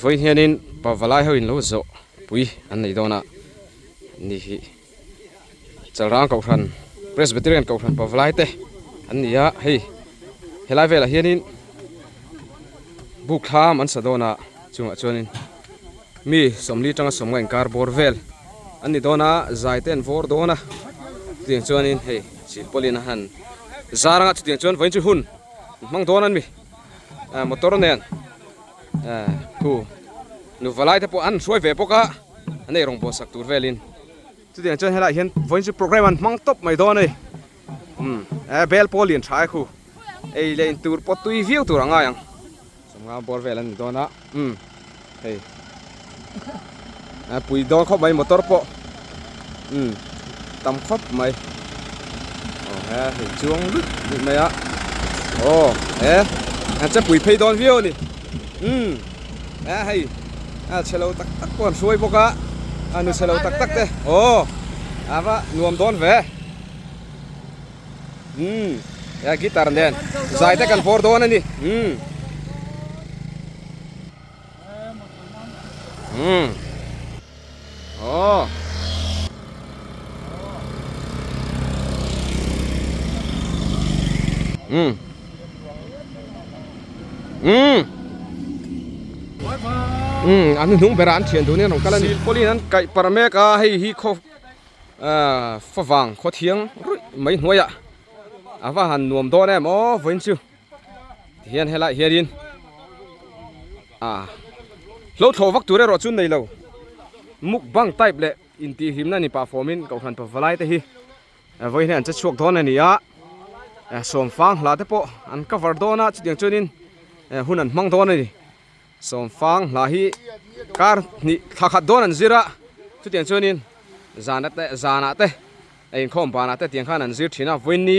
Vawiin hianin pavalai ho in lo zawh pui an nei dawn a ni hi Chalrang Kohhran Presbyterian Kohhran pavalai te an ni a hei helai velah hianin buk thlam an sa dawn a chungah chuanin mi sawmli tanga sawmnga inkar bawr vel an ni dawn a zai te an vawr dawn a chutiang chuanin hei silpawlin a han zar anga chutiang chuan vawiin chu hun hmang dawn a ni motor nen. Khu nuva lai te pawh an hruai ve bawk a, an ei rawng bawl sak tur velin chutiang chuan helaiah hian vawiin chu program an hmang tawp mai dawn a ni. Umm bel pawh lian tha e khu ei leh in tur pawh tui viau tur a ngai ang. Sawmnga bawr vel an ni dawn a umm hei pui dawn khawp mai motor pawh umm tam khawp mai aw he hei chuang lut lut mai a aw he an che pui phei dawn viau a ni umm he hei a chhe lo tak tak pawh an hruai bawk a a nu chhe lo tak tak te aw a va nuam dawn ve umm he guitar nen zai te kan vawr dawn a ni umm. Umm aw umm umm umm an hnung berah an thian dun in an rawn kal a ni silpawlin an kaih parh mek a hei hi khaw ah favang khaw thiang ruih mai hnuaiah a va han nuam dawn em aw vawiin chu. Tihian helaiah hianin ah hlo thlawh vak tur erawh chu nei lo mukbang type leh intihhlimna ni pah fawmin kohhran pavalai te hi vawiin hian an che chhuak dawn a ni a sawmfang hla te pawh an cover dawn a chutiang chuanin hun an hmang dawn a ni sawmfang hla hi kar hnih thla khat dawn an zir a chutiang chuanin zan te zanah te. A inkhawm banah te tiang khan an zir thin a, vawiinni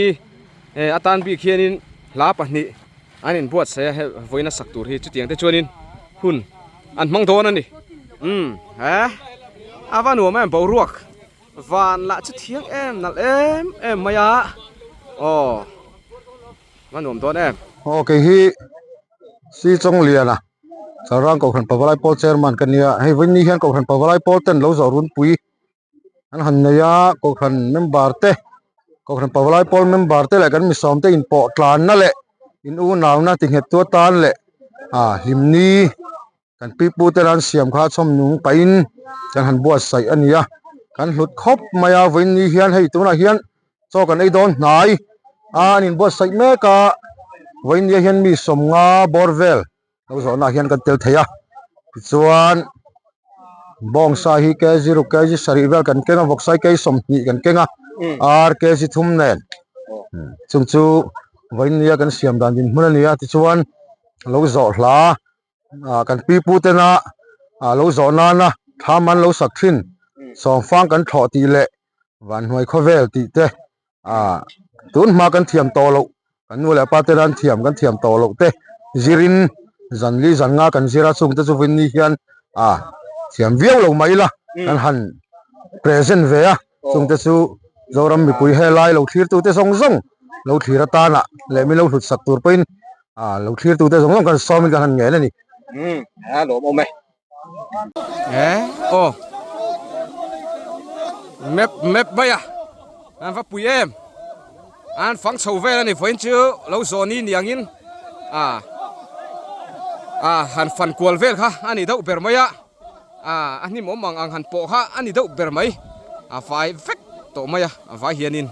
atan bik hianin hla pahnih an inbuatsaih a, hei vawiin a sak tur hi chutiang te chuanin hun an hmang dawn a ni. Umm he a va nuam em boruak van lah chu thiang em nalh em em mai a aw va nuam dawn em. Aw kei hi Si Chawngliana Chalrang Kohhran Pavalai Pawl Chairman ka nia, hei vawiinni hian Kohhran Pavalai Pawl ten lo zawh runpui an han nei a kohhran member te kohhran pavalai pawl member te leh kan mi sawm te inpawh tlanna leh in unauna ti nghet tu atan leh ah hlimni kan pipu te an siam kha chhawm nung pahin kan han buatsaih a ni a kan hlut khawp mai a vawiin ni hian hei tunah hian chaw kan ei dawn hnai a an inbuatsaih mek a vawiin ni ah hian mi sawmnga bawr vel. Lo zawhna ah hian kan tel thei a tichuan bawngsa hi kg ruk kg sarih vel kan keng a vawksa hi kg 20 kan keng a ar kg thum nen chung chu vawiin nia kan siam dan dinhmun a ni a tichuan lo zawh hla ah kan pipu tena ah lo zawh nana thlam an lo sak thin sawmfang kan thlawh tih leh vanhnuai khawvel tih te ah tun hma kan thiam tawh loh kan nu leh pa te tan thiam kan thiam tawh loh te zirin zan li zan nga kan zir a chung te chu vin ni hian ah thiam viau lo mai ila kan han present ve a chung te chu Zoram mipui helai lo thlir tu te zawng zawng lo thlir atana leh min lo hlut sak tur pawhin ah lo thlir tu te zawng zawng kan sawmin kan han ngen a ni. Umm a lawmawm e. Eh aw map map mai a an va pui em an fang chho vel a ni vawiin chu lo zawh ni niangin a a han fan kual vel kha a ni deuh ber mai a a a hnim awm ang ang han pawh kha a ni deuh ber mai a fai vek tawh mai a a vai hianin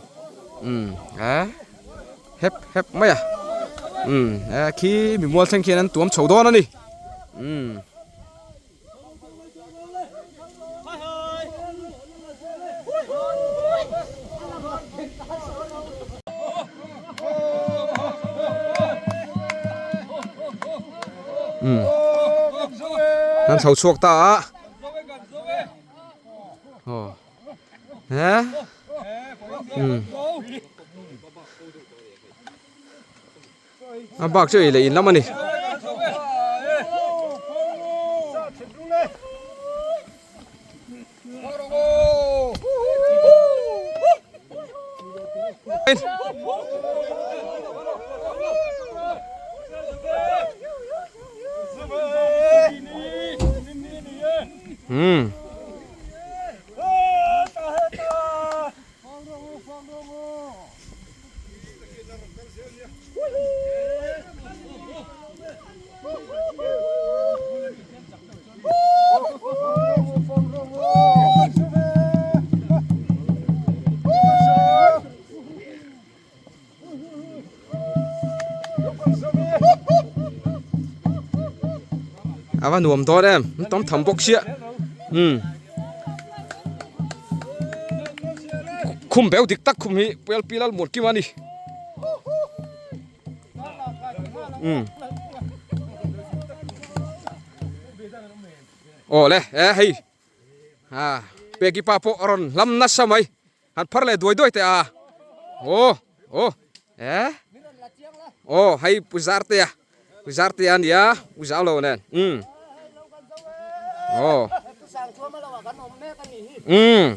umm eh hep hep mai a umm eh khi mimual thleng khian an tuam chho dawn a ni. Umm. Umm. An chho chhuak ta a. Aw. He. Umm. A bak chu ei leh in lam a ni. Umm. A va nuam dawn em an tam tham bawk sia umm khum beu dik tak khum hi Puialpi Lalmuankima a ni umm aw le e hei a peki pa pawh a rawn hlam nasa mai han phar leh duai duai teh a aw aw e aw hei pu Zartea pu Zartea a nia pu Zaulo nen umm aw umm.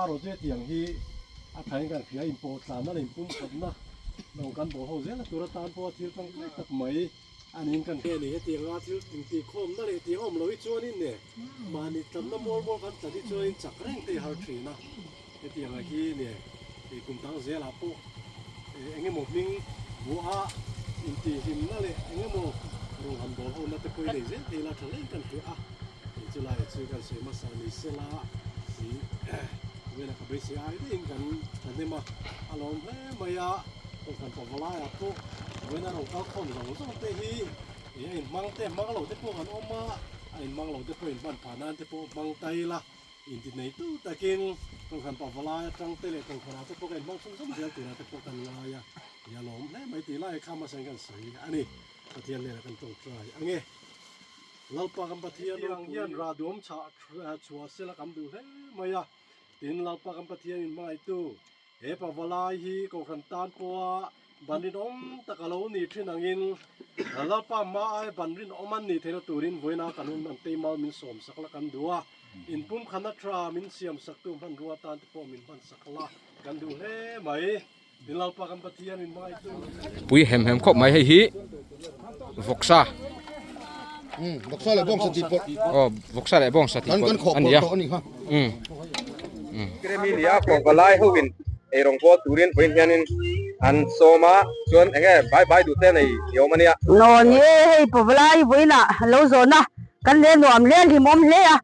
Amaherawhchu hetiang hi a thain kan hria inpawh tlanna leh inpumkhatna lawng kan bawl ho zel a tur atan pawha thil tangkai tak mai a niin kan hria a ni. Hetianga thil intihkhawmna leh tih a awm loh hi chuanin e mahni tlanna mual mual kan tlan hi chuanin chak reng te hi har thin a, hetianga hi ne kum dang zelah pawh eng emaw hming buaha intihhlimna leh eng emaw rawng han bawl hona te pawh i nei zel thei la tha hlein kan hria a. Kei chu lai chu kan sawi hmasa ni sela ih vela ka beisei ai daihin kan thahnem a, a lawm hle mai a, kohhran pavalaiah pawh vawiin a rawn kal khawm zawng zawng te hi ih a inhmang te hmang lo te pawh kan awm a, a inhmang lo te pawh inhman phah nan te pawh hmang ta ila intineitu takin kohhran pavalai atang te leh kohhranah te pawh kan inhmang chhunzawm zel tura te pawh kan ngai a, ih a lawm hle mai tih lai kha hmasa in kan sawi a ni, Pathian hnenah kan tawngtai ange. Lalpa kan Pathian ang hian rah duam chhah chhuah sela kan duh hle mai a, tin Lalpa kan Pathian in hmangaihtu he pavalai hi Kohhran tan pawha ban rinawm tak a lo ni thin angin Lalpa hma ai ban rinawm an nih theihna turin vawiina kan hun hman teimal min sawm sak la kan duh a, inpumkhatna tha min siam saktu hmanrua tan te pawh min hman sak la kan duh hle mai. Pui hem hem khawp mai hei hi vawksa vawksa leh bawngsa tih pawlh aw vawksa leh bawngsa tih pawlh a ni a um um Kremi nia kawngka lai ho in eirawng pawl turin vawiin hianin an sawm a chuan eng nge bai bai duh te nei ni awm a nia. Naw ni e hei pawlai vawiinah lo zawhna kan le nuam hle a hlimawm hle a.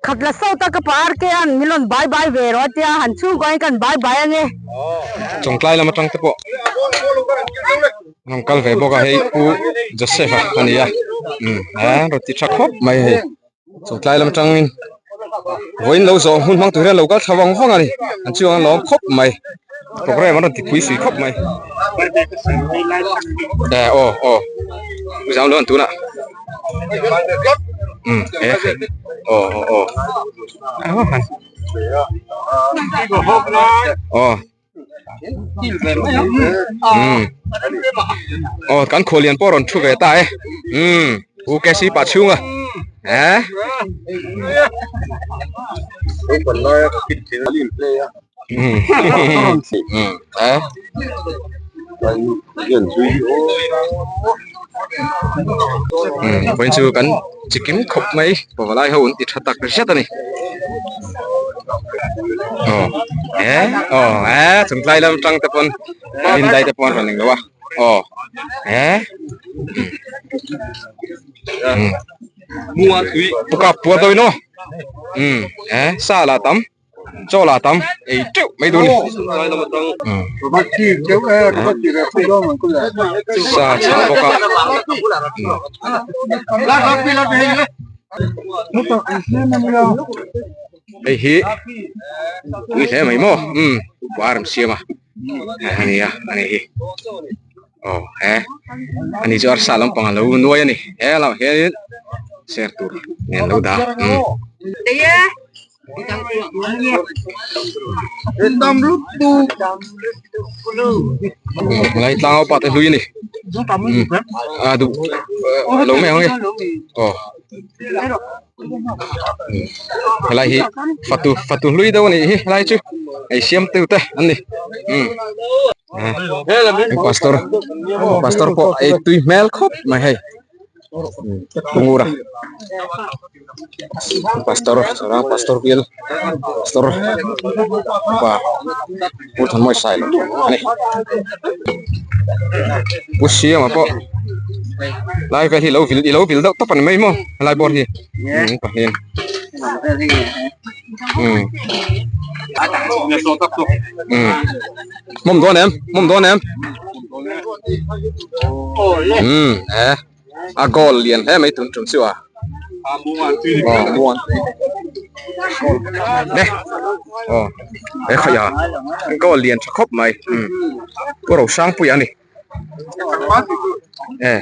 Khat la sawt a ka pa RK an min rawn bai bai ve rawh a tia han chhungkaw hian kan bai bai ange. Chawngtlai lam atang te pawh an rawn kal ve bawk a hei Pu Joseph a a ni a umm a rawn ti tha khawp mai hei chawngtlai lam atangin vawiin lo zawh hun hmang tur hian lo kal thla vang vang a ni an chuang an lawm khawp mai program an rawn ti pui sui khawp mai eh aw aw Pu Zamluan tunah. Um he aw aw aw um aw kan khualian pawh a rawn thu ve ta e um u K C pah chhunga eh um um eh. Vawiin chu kan chikim khawp mai pavalai ho an ti tha tak zet a ni aw he aw he chungtlai lam tang te pawn lindai te pawh an rawn englo a aw he pu kap puar deuhin aw um he sa lah tam. Chaw lah tam ei teuh mai dawn a ni. Sa chhah bawk a. Hei hi tui hle mai maw umm var an siam a a ni a a ni hi aw he ani chu arsa lampang a lo nuai a ni he lamah hianin ser tur nen lo dah umm. Lai tlangau pa te hlui a ni a duh lo mai ang e aw helai hi fatu fatu hlui deuh a nih hi helai chu ei siam tu te an ni pastor pastor pawh ei tui hmel khawp mai hei. Ngura pastor sarang pastor bial pastor upa Pu Thanmawii Sailo a ni Pu Siama pawh lai vel hi lo vil i lo vil deuh tawp a ni mai maw helai bawr hi pahnih um um hmawm dawn em hmawm dawn em um e a goal lian hle mai tun tum chu a aw muan ne aw he khaih a goal lian tha khawp mai um pu Rosangpuia a ni e.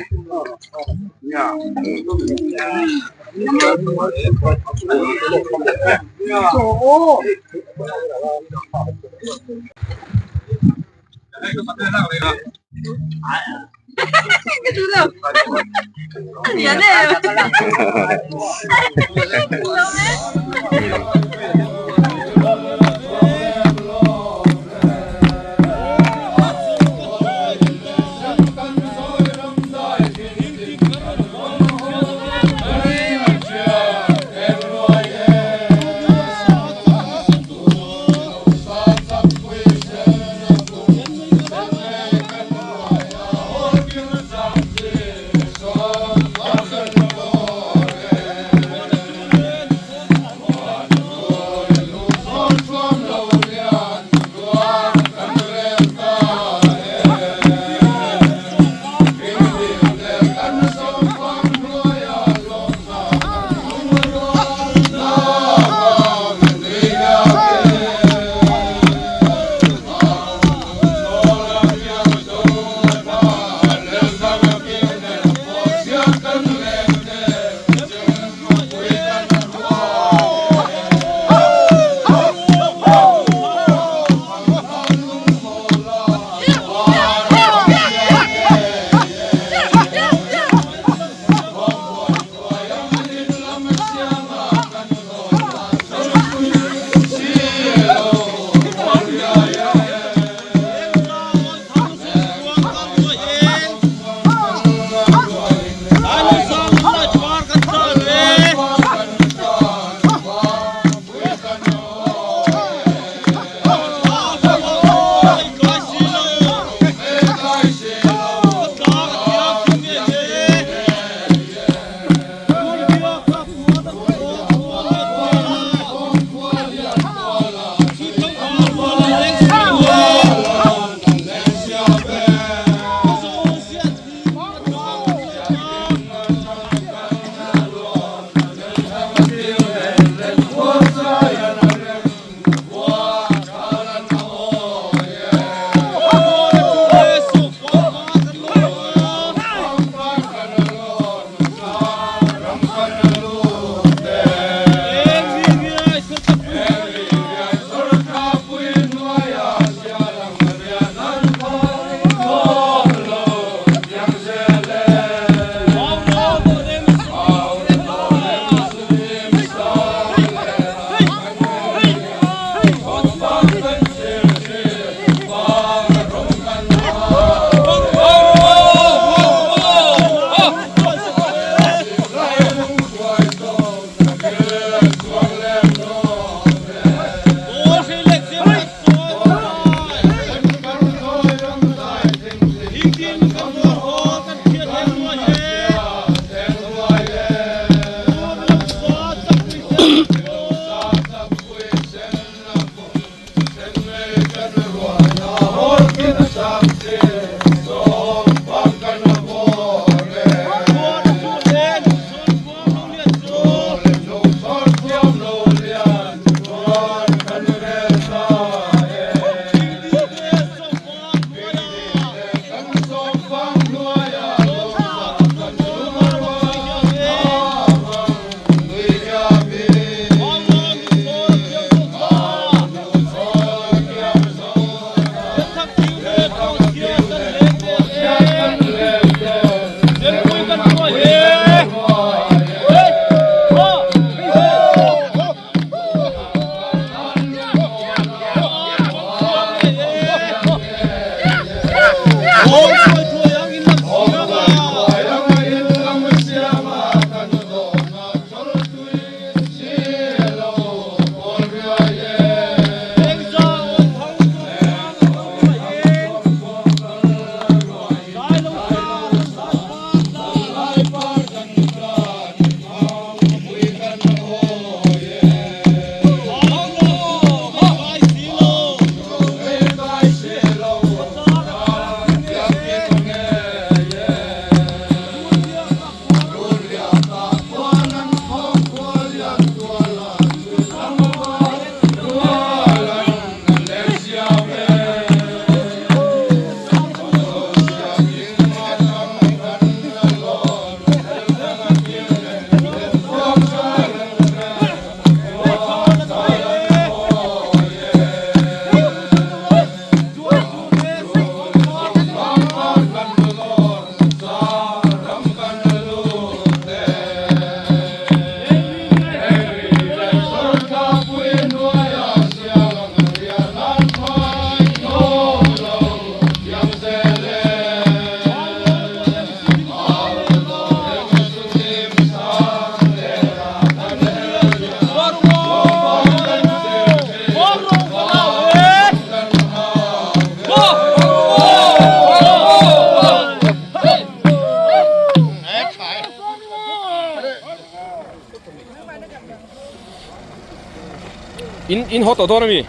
In in haw tawh dawn a mi?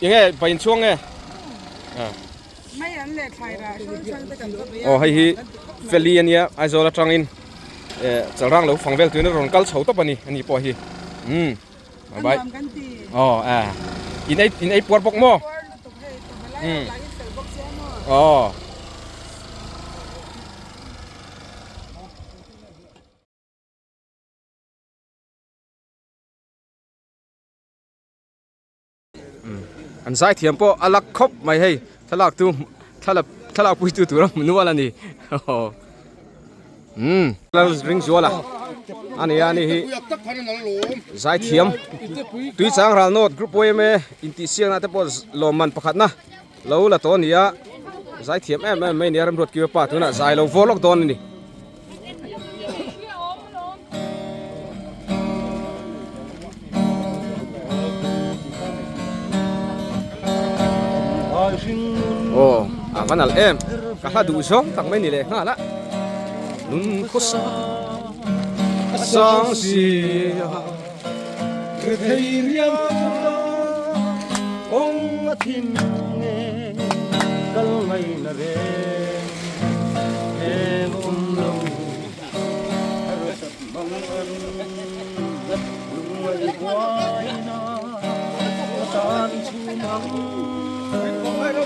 Enge pa in chhuang nge? Mai an leh thlai rah hrang hrang te kan va bei a. Aw hei hi Feli a nia Aizawl atangin eh Chalrang lo fang vel tuin a rawn kal chho tawp a ni ani pawh hi. Umm bye bye. Anuam kan ti. Aw eh in ei in ei puar bawk maw? Puar lutuk hei tawh Umm. lai lah hi fel bawk sia maw? Aw. An zaithiam pawh a lak khawp mai hei thlalak tu thlalak thlalak pui tu tur a hmu nual a ni umm ring zual a a ni a ni hi zaithiam tuichang ral nawt group yma intihsiakna te pawh lawmman pakhatna lo la tawh a ni a zaithiam em em mai a ni a remruat kiu pa tunah zai lo vaw lawk dawn a ni. Aw a va nalh em ka hla duh zawng tak mai ni leh nghal a nun khawsa a sang sia kawng a thim nge kal ngaihna reng heng awm lo harsat mang an lungngai buaina ka tan chhum ang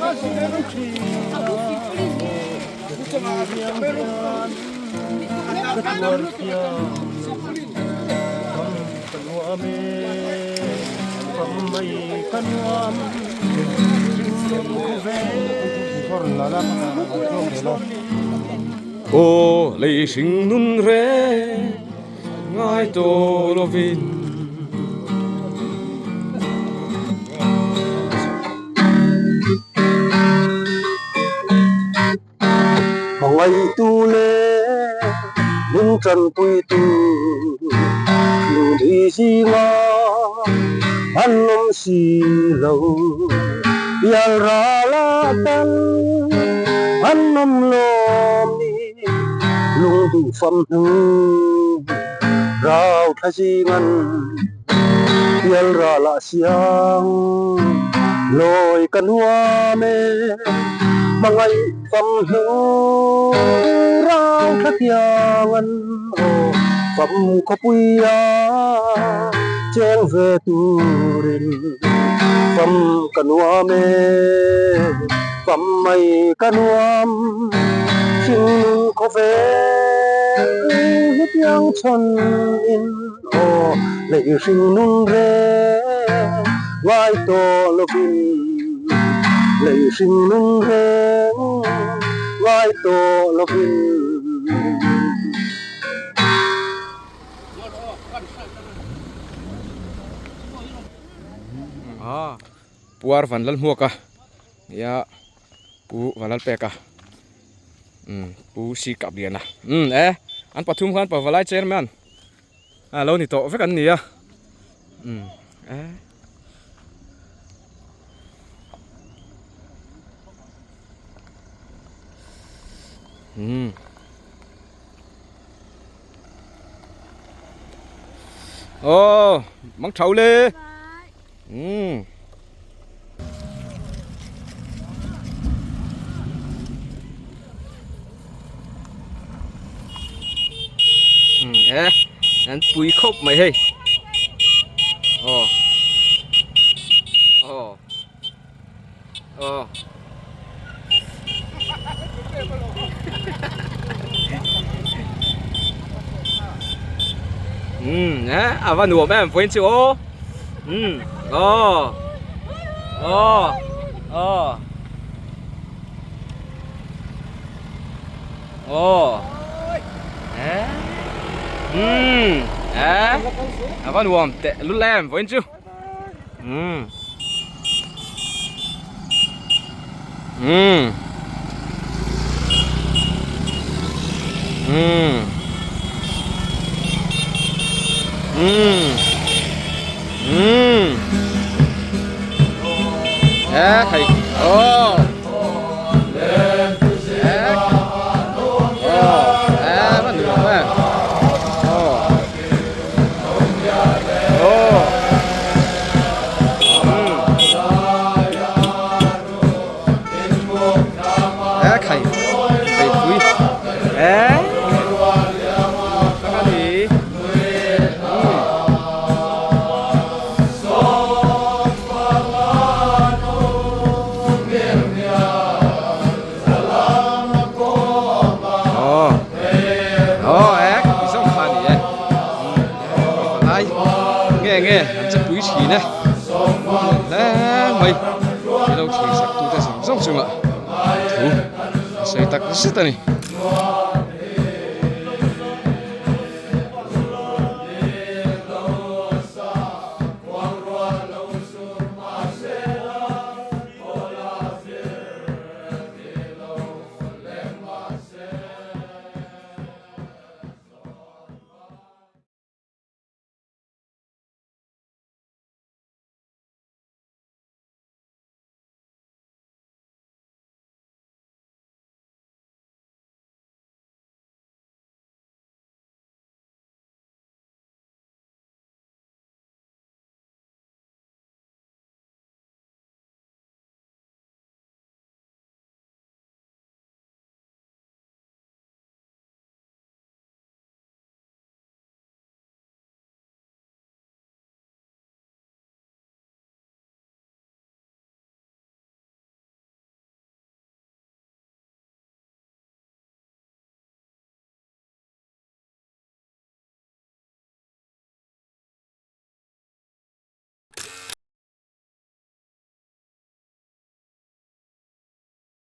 a zir thin a riang hian ka tuar thiam lo ka nuam e fam mai ka nuam hringnun khawvel Aw lei hringnun reng ngai tawh lovin. Hmangaihtu leh min tanpuitu Lungdui zinga an awm si lo. Pial rala tal an awm lawm ni lungduh fam hnu rau thla zingan pial rala siang lawi ka nuam e hmangaih fam hnu rau thla thiang an aw fam khawpuia cheng ve turin fam ka nuam e fam mai ka nuam hringnun khawvel hetiang chhawn in aw lei hringnun reng ngai tawh lovin lei hringnun reng ngai tawh lovin. Puar Vanlalhmuaka nia Pu Vanlalpeka umm Pu Si Kapliana umm e an pathum khan Pavalai chairman a lo ni tawh vek an ni a umm e. Umm. Aw mang thau le. Umm. E an pui khawp mai hei. Aw. Aw. Aw. Umm e a va nuam em vawiin chu aw umm aw aw aw aw e umm e a va nuam teh lul em vawiin chu. Umm. Umm. Umm. Umm. Umm. Ê, thầy. Ô. Ê. Ô. Ê, bắt được rồi. Ô. Ô. Eh? Tak a ni. Aw aw ek ti zawng kha a ni e palai nge nge an che pui thin e hle mai thil lo thlir sak tute zawng zawng chungah thu a sawi tak zet a ni.